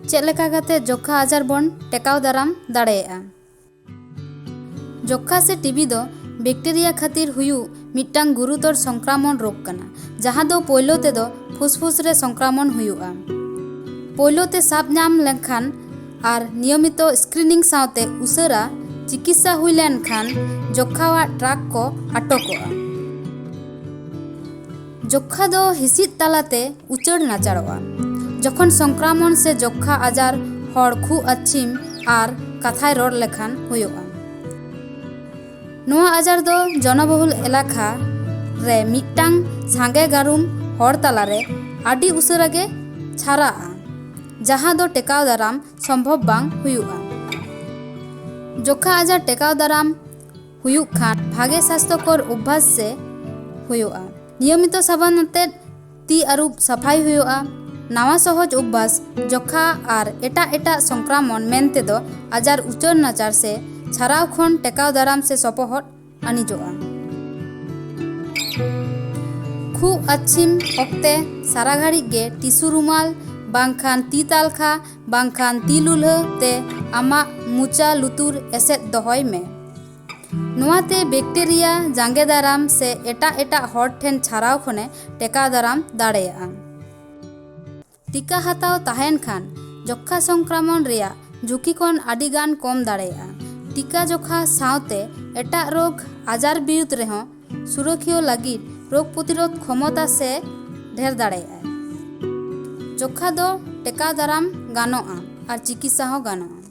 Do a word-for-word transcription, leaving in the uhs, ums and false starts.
ᱪᱮᱫ ᱞᱮᱠᱟ ᱠᱟᱛᱮ ᱡᱚᱠᱠᱷᱟ ᱟᱡᱟᱨ ᱵᱚᱱ ᱴᱮᱠᱟᱣ ᱫᱟᱨᱟᱢ ᱫᱟᱲᱮᱭᱟᱜᱼᱟ? ᱡᱚᱠᱠᱷᱟ ᱥᱮ ᱴᱤᱵᱤ ᱫᱚ ᱵᱮᱠᱴᱮᱨᱤᱭᱟ ᱠᱷᱟᱹᱛᱤᱨ ᱦᱩᱭᱩᱜ ᱢᱤᱫᱴᱟᱝ ᱜᱩᱨᱩᱛᱚᱨ ᱥᱚᱝᱠᱨᱟᱢᱚᱱ ᱨᱳᱜᱽ ᱠᱟᱱᱟ, ᱡᱟᱦᱟᱸ ᱫᱚ ᱯᱳᱭᱞᱳ ᱛᱮᱫᱚ ᱯᱷᱩᱥᱯᱷᱩᱥ ᱨᱮ ᱥᱚᱝᱠᱨᱟᱢᱚᱱ ᱦᱩᱭᱩᱜᱼᱟ᱾ ᱯᱳᱭᱞᱳ ᱛᱮ ᱥᱟᱵ ᱧᱟᱢ ᱞᱮᱱᱠᱷᱟᱱ ᱟᱨ ᱱᱤᱭᱚᱢᱤᱛᱚ ᱥᱠᱨᱤᱱᱤᱝ ᱥᱟᱶᱛᱮ ᱩᱥᱟᱹᱨᱟ ᱪᱤᱠᱤᱛᱥᱟ ᱦᱩᱭ ᱞᱮᱱᱠᱷᱟᱱ ᱡᱚᱠᱠᱷᱟᱣᱟᱜ ᱴᱨᱟᱠ ᱠᱚ ᱟᱴᱚᱠᱚᱜᱼᱟ᱾ ᱡᱚᱠᱠᱷᱟ ᱫᱚ ᱦᱤᱸᱥᱤᱫ ᱛᱟᱞᱟᱛᱮ ᱩᱪᱟᱹᱲ ᱱᱟᱪᱟᱲᱚᱜᱼᱟ᱾ ᱡᱚᱠᱷᱚᱱ ᱥᱚᱝᱠᱨᱟᱢᱚᱱ ᱥᱮ ᱡᱚᱠᱠᱷᱟ ᱟᱡᱟᱨ ᱦᱚᱲ ᱠᱷᱩᱜ ᱟᱹᱪᱷᱤᱢ ᱟᱨ ᱠᱟᱛᱷᱟᱭ ᱨᱚᱲ ᱞᱮᱠᱷᱟᱱ ᱦᱩᱭᱩᱜᱼᱟ᱾ ᱱᱚᱣᱟ ᱟᱡᱟᱨ ᱫᱚ ᱡᱚᱱᱚᱵᱚᱦᱩᱞ ᱮᱞᱟᱠᱟ ᱨᱮ ᱢᱤᱫᱴᱟᱝ ᱥᱟᱸᱜᱮ ᱜᱟᱹᱨᱩᱢ ᱦᱚᱲ ᱛᱟᱞᱟᱨᱮ ᱟᱹᱰᱤ ᱩᱥᱟᱹᱨᱟ ᱜᱮ ᱪᱷᱟᱨᱟᱜᱼᱟ, ᱡᱟᱦᱟᱸ ᱫᱚ ᱴᱮᱠᱟᱣ ᱫᱟᱨᱟᱢ ᱥᱚᱢᱵᱷᱚᱵ ᱵᱟᱝ ᱦᱩᱭᱩᱜᱼᱟ᱾ ᱡᱚᱠᱠᱷᱟ ᱟᱡᱟᱨ ᱴᱮᱠᱟᱣ ᱫᱟᱨᱟᱢ ᱦᱩᱭᱩᱜ ᱠᱷᱟᱱ ᱵᱷᱟᱜᱮ ᱥᱟᱥᱛᱷᱚᱠᱚᱨ ᱚᱵᱵᱷᱟᱥ ᱥᱮ ᱦᱩᱭᱩᱜᱼᱟ᱾ ᱱᱤᱭᱚᱢᱤᱛᱚ ᱥᱟᱵᱚᱱ ᱟᱛᱮᱫ ᱛᱤ ᱟᱹᱨᱩᱵ ᱥᱟᱯᱷᱟᱭ ᱦᱩᱭᱩᱜᱼᱟ᱾ ᱱᱟᱣᱟ ᱥᱚᱦᱚᱡ ᱚᱵᱵᱷᱟᱥ ᱡᱚᱠᱠᱷᱟ ᱟᱨ ᱮᱴᱟᱜ ᱮᱴᱟᱜ ᱥᱚᱝᱠᱨᱟᱢᱚᱱ ᱢᱮᱱᱛᱮ ᱫᱚ ᱟᱡᱟᱨ ᱩᱪᱟᱹᱲ ᱱᱟᱪᱟᱨ ᱥᱮ ᱪᱷᱟᱨᱟᱣ ᱠᱷᱚᱱ ᱴᱮᱠᱟᱣ ᱫᱟᱨᱟᱢ ᱥᱮ ᱥᱚᱯᱚᱦᱚᱫ ᱟᱹᱱᱤᱡᱚᱜᱼᱟ᱾ ᱠᱷᱩᱜ ᱟᱹᱪᱷᱤᱢ ᱚᱠᱛᱮ ᱥᱟᱨᱟ ᱜᱷᱟᱹᱲᱤᱡ ᱜᱮ ᱴᱤᱥᱩ ᱨᱩᱢᱟᱞ ᱵᱟᱝᱠᱷᱟᱱ ᱛᱤ ᱛᱟᱞᱠᱷᱟ ᱵᱟᱝᱠᱷᱟᱱ ᱛᱤ ᱞᱩᱞᱦᱟᱹ ᱛᱮ ᱟᱢᱟᱜ ᱢᱚᱪᱟ ᱞᱩᱛᱩᱨ ᱮᱥᱮᱫ ᱫᱚᱦᱚᱭ ᱢᱮ᱾ ᱱᱚᱣᱟᱛᱮ ᱵᱮᱠᱴᱮᱨᱤᱭᱟ ᱡᱟᱸᱜᱮ ᱫᱟᱨᱟᱢ ᱥᱮ ᱮᱴᱟᱜ ᱮᱴᱟᱜ ᱦᱚᱲ ᱴᱷᱮᱱ ᱪᱷᱟᱨᱟᱣ ᱠᱷᱚᱱᱮ ᱴᱮᱠᱟᱣ ᱫᱟᱨᱟᱢ ᱫᱟᱲᱮᱭᱟᱜᱼᱟ᱾ ᱴᱤᱠᱟ ᱦᱟᱛᱟᱣ ᱛᱟᱦᱮᱱ ᱠᱷᱟᱱ ᱡᱚᱠᱠᱷᱟ ᱥᱚᱝᱠᱨᱟᱢᱚᱱ ᱨᱮᱭᱟᱜ ᱡᱷᱩᱸᱠᱤ ᱠᱷᱚᱱ ᱟᱹᱰᱤ ᱜᱟᱱ ᱠᱚᱢ ᱫᱟᱲᱮᱭᱟᱜᱼᱟ᱾ ᱴᱤᱠᱟ ᱡᱚᱠᱷᱟ ᱥᱟᱶᱛᱮ ᱮᱴᱟᱜ ᱨᱳᱜᱽ ᱟᱡᱟᱨ ᱵᱤᱨᱩᱫᱷ ᱨᱮᱦᱚᱸ ᱥᱩᱨᱟᱹᱠᱷᱤᱭᱟᱹ ᱞᱟᱹᱜᱤᱫ ᱨᱳᱜᱽ ᱯᱨᱚᱛᱤᱨᱳᱫᱷ ᱠᱷᱚᱢᱚᱛᱟ ᱥᱮ ᱰᱷᱮᱨ ᱫᱟᱲᱮᱭᱟᱜᱼᱟᱭ᱾ ᱡᱚᱠᱠᱷᱟ ᱫᱚ ᱴᱮᱠᱟᱣ ᱫᱟᱨᱟᱢ ᱜᱟᱱᱚᱜᱼᱟ ᱟᱨ ᱪᱤᱠᱤᱛᱥᱟ ᱦᱚᱸ ᱜᱟᱱᱚᱜᱼᱟ᱾